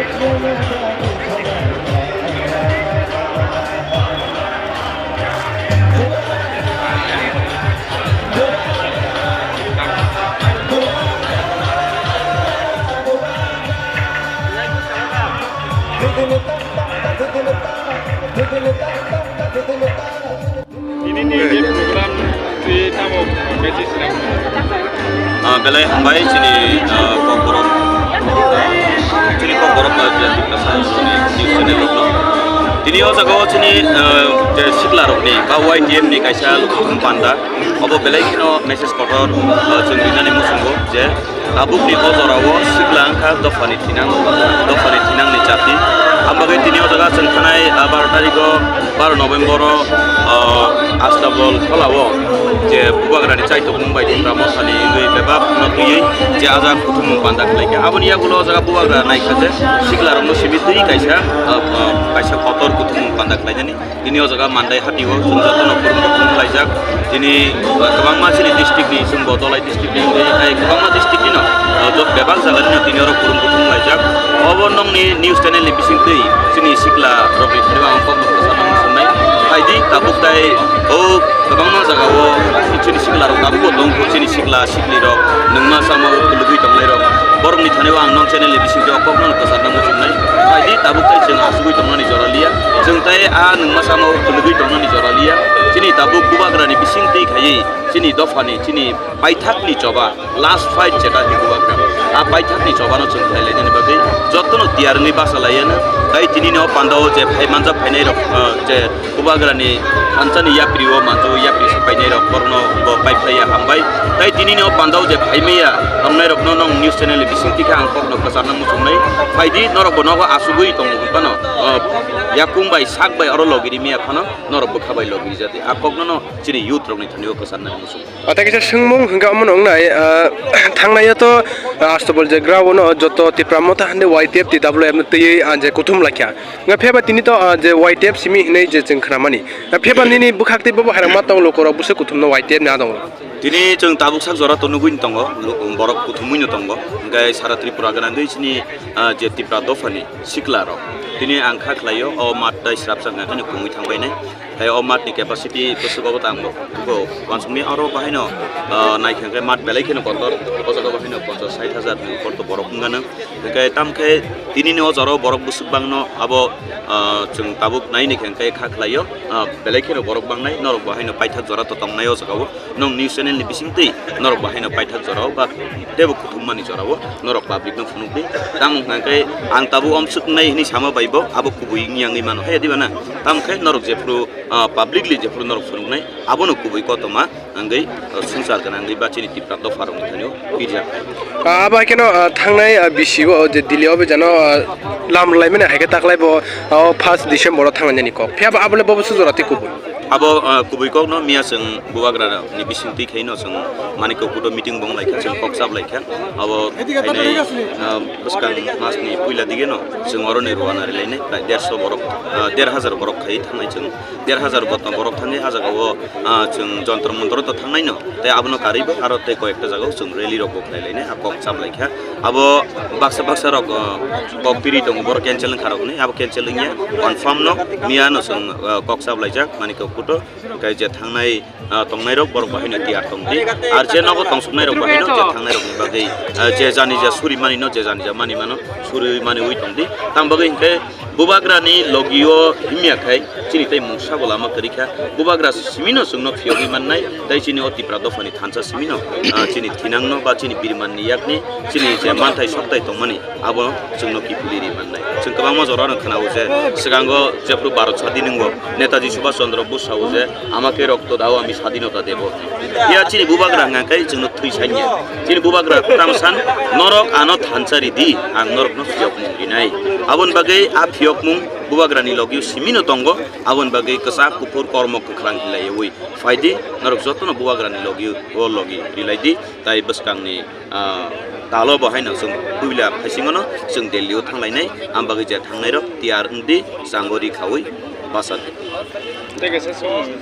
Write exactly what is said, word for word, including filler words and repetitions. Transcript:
Ini ni, ni program di tamo message na. Ah, belai hambai chini, ah, kokborok, chini kokborok, ah, je Tiprasa news channel rok no. Tini o jaga o chini, ah, je sikla rok ni ba Y T F ni kaisa lukuthum panda. Obo belai kheno message kotor, ah, chwng rinani muchungo je Tabukni o jorao sikla wngkha dophani thinang, dophani thinangni chati. Ang bagwi tini o jaga chwng thanai, ah, baro tarikgo, baro Novembero, ah, Astabol Kholao je Bubagrani chaitokmung bai Tipra Mothani wngwi bebak no twiwi je ajak kuthumung panda khlaikha. Aboni yagulo o jaga Bubagra naikha je siklarokno simi twi kaisa, ah, ah, kaisa kotor kuthumung panda khlainani. Tini o jaga Mandai hati o chwng jotono kwrwng kwrwng khlaijak. Tini, uh, kwbangma chini district ni, chwng bo Dholai district ni wngwi, hai kwbangma district ni no, uh, jot bebak jaga ni no tini oro kwrwng kwrwng khlaijak. Obo nongni news channel ni bising twi chini sikla rok ni thani ang kok no kwchar nang muchungnai. Phaidi tabuk tai o kwbangma jaga o chini sikla rok tabuk bo tong kho, chini sikla sikli rok nwngma sama o kwlwgwi tongnai rok. Borok ni thani o ang nong channel ni bising twi o kok no kwchar nang muchungnai. Phaidi tabuk tai chwng asugwi tongnani jora liya. Chwng tai a nwngma samo kwlwgwi tongnani jora liya. Chini tabuk Bubagrani bising twi khaiwi chini dophani, chini paithakni choba, last fight jeta hinwi Bubagra. A paithakni chobano chwng khlai lainani bagwi jotono tiyar wngwi basa laiya no. Tai tini no pandao je phai manjak phainai rok, ah, je Bubagrani thansani yapri o manjak yapri se painai rok borokno bo pai phlaiya hambai. Tai tini no pandao je phaimaya tongnai rokno nong news channel ni bising twi khe ang kokno kwcharna muchungnai. Phaidi norok bo nogo asugwi tongo hwnphano, o, yakung bai sak bai oro logi rimaya phano norok bwkha bai logi rijadi. A kokno no chini youth rokni thani o kwcharnani muchung. O, tei kaisa swngmung hwnkhe omono wngnai, ah, thangnai o to, ah, Astabol je ground o joto Tipra Motha hande Y T F T W F no twiwi, ah, je kuthum laikha. Hwnkhe phiyaba tini to, ah, je Y T F simi hinwi je chwng khnamani. Phiyaba nini bwkhak tei bobo hairok ma tong lukurok bwswk kuthumno Y T F ni adongrok. Tini chwng tabuk sak jora to nugwi tongo, borok kuthumwi no tongo. Hwnkhe sara Tripura gwnangwi chini, ah, je Tipra dophani sikla rok. Tini ang kha khlaio, o mat dai srapsa hwnkhe nukungwi thangbainai. Hai o mat ni capacity bwswk obo tang bo, bo uansukmani aro bahaino, ah, naikha hwnkhe mat belai kheno kotor, o jaga bahaino ponchas sait hajar ni upor to borok wngano. Hwnkhe tamkhe tini ni o jora o borok bwswk bangno abo, ah, chwng tabuk nai ni hwnkhe kha khlaio, ah, belai kheno borok bangnai, norok bahaino paithak jora to tongnai o jaga o. Nong news channel ni bising twi norok bahaino paithak jora o ba teibo kuthum mani jora o norok public no phunuk di. Tamo hwnkhe ang tabuk omsuk nai hinwi sama bai bo abo kubui wngya wngwi mano, hai diba na? Tamo khe norok jephru, ah, publicly jephru norok phunuknai abono kubui kotorma wngwi, ah, swngchar gwnangwi ba chini Tipra dopha rokni thani o pirjak. Ah, abo hai kheno, ah, thangnai, ah, bisi o je Delhi o bejano, ah, lam rwlaimani hai khe taklai bo, ah, o first December o thanglainani kok. Phiya ba abole bo bwswk jora tei kubui. Abo, ah, kubui kokno miya chwng Bubagra ni bising twi khaino chwng Manikya Kuto meeting bong laikha, chwng kok chap laikha. Abo phainai, ah, bwskang mas ni puila dige no chwng oro ni rwna rwlainai prai derso borok, ah, der hajar borok khai thangnai chwng. Der hajar borok thangwi ah jaga o, ah, chwng Jantar Mantar o to thangnai no, tei abono karwi bo aro tei koi ekta jaga o chwng rally rok bo khlai lainai, ah, kok chap laikha. Abo baksa baksa rok, ah, kok piri tongo, borok cancel wngkha rok hinwi, abo cancel wngya, confirm no miya no chwng, ah, kok chap laijak, Manikya Kuto, hwnkhe je thangnai, ah, tongnai rok borok bahaino tiyar tong di, ar je nogo tongsuknai rok bahaino je thangnai rok ni bagwi, ah, je jani ja suri mani no, je jani ja mani mano suri mani wi tong di, tang bagwi hwnkhe Bubagra ni logi o himya khai chini tei mungsa bo lama kwrwi kha, Bubagra simi no chwng no phiyogwi mannai, tei chini o Tipra dopha ni thansa simi no, ah, chini thinang no ba chini birman ni yak ni chini je manthai soktai tongmani abo chwng no kiphilwi ri mannai. Chwng kwbangma jora no khna o je swkango jephru Bharat sadin wngo Netaji Subhash Chandra Bose sao je, "Amake rokto dao, ami sadinota debo." Phiya chini Bubagra hwnkha khe chwng no thwi sanya. Chini Bubagra tamo san, "Norok ano thansa ri di, ang norok no phiyokmung rinai." Aboni bagwi a phiyokmung Bubagra ni logi o simi no tongo, aboni bagwi kwchak kuphur kormo kwkhwrang hinlaiwi. Phaidi, norok jotono Bubagrani logi o logi rilai di, tai bwskangni, ah, talo bo haino chwng puila phaisingono chwng Delhi o thanglainai, ang bagwi je thangnai rok tiyar wng di, chango ri khaui basa di. Tei kaisa song.